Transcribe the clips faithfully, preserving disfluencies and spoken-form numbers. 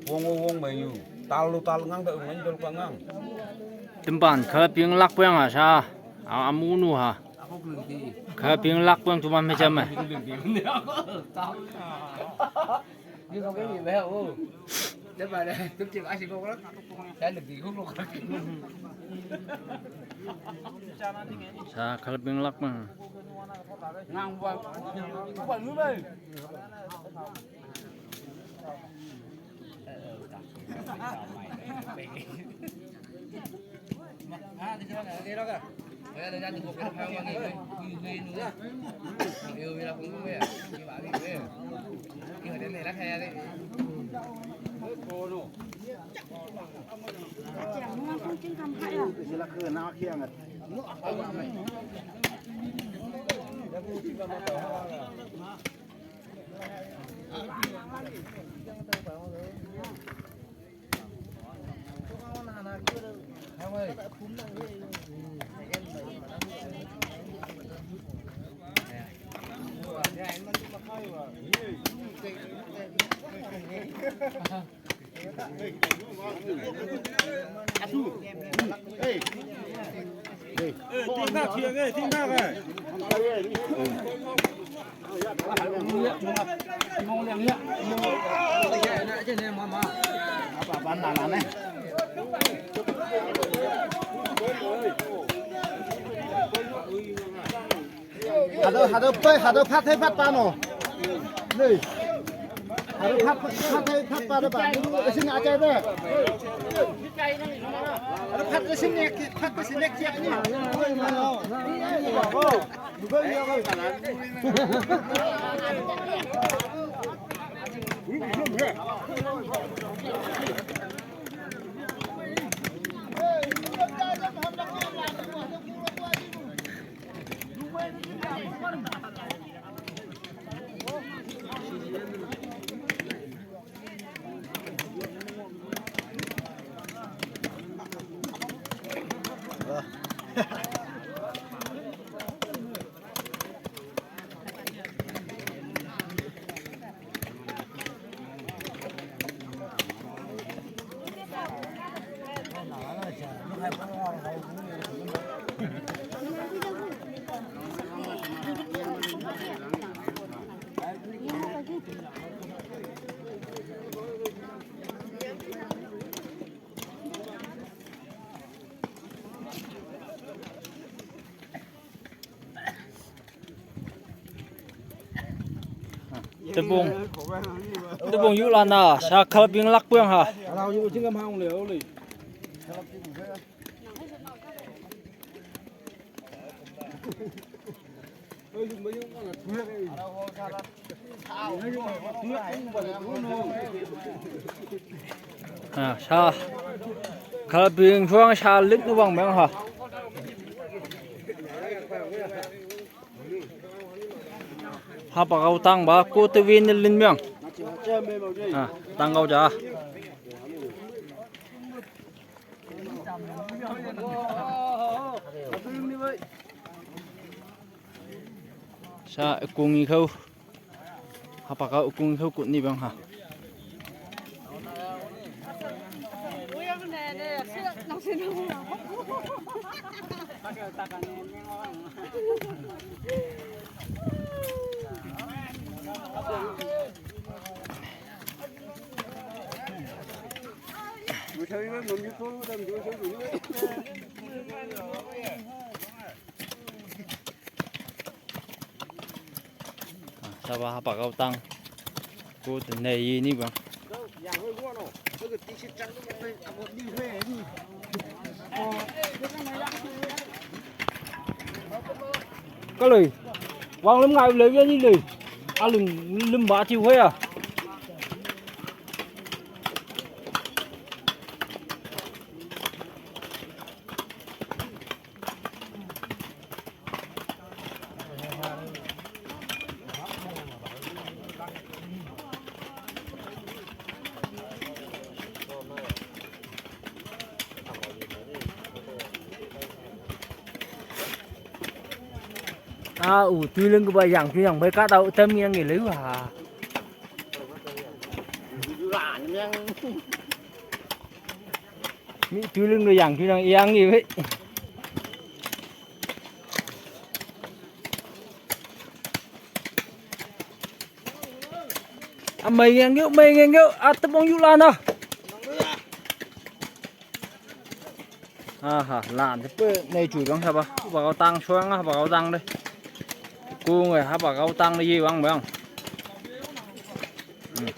Wong wong wong mayu. Talu talu ngang tak ngang jol ngang. Tempan kala ping lak peng ha sa. A- amu nu ha. Kala ping lak peng tu ma me jam eh. Dia pakai ni bah. Oh. Dia pada tu cik asyik kau lah. Saya lebih kau kau. Sa kala ping lak peng. Ngang buat. Buat lu bah. Hado, hado, pai, hado, phat, hai, phat, pa, no. Nei. Hado, phat, phat, hai, phat, pa, da, pa. Ni, asin, aja, da. Hado, phat, asin, nek, phat, asin, nek, siap, ni. Tebong. Tebong yu lana, sa kala ping lak peng ha. Ah, sa. Kala ping suang sa lik nu bang meng ha. Hapa kau tang ba ko te win lin meng. Ah, tang kau ja. Sa kung i khau. Hapa kau kung i khau kut ni bang ha. Sa ba hapa kau tang. Ko te nei ni bang. Ka lui. Wang lum ngai lui ya ni lui. A lum lum ba ti hoi a. A u tui leng ba yang tui yang bai ka tau tam yang ngi leu ha. Mih tui ling lu yang tui nang yang i wei. A mei ngeng yu, mei ngeng yu, a tepong yu lan a. Aha, lan te pe nei chui bang haba, haba kau tang chuang a, haba kau tang de. Ku ngai haba kau tang de ye bang bang. Hmm.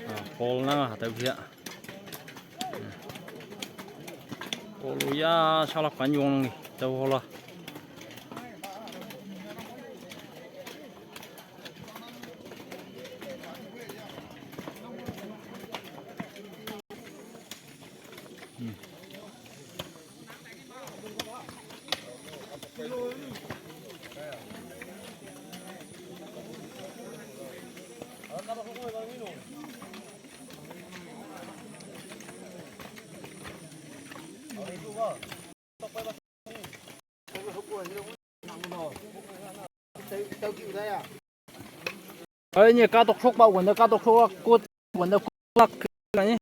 A, pol na ha tau hia. Pol ya salap kan yong ni tau hola. Ơi, nhỉ, cá tộc sốc bạo quần đó, cá tộc sốc quần đó, quần đó, quần đó.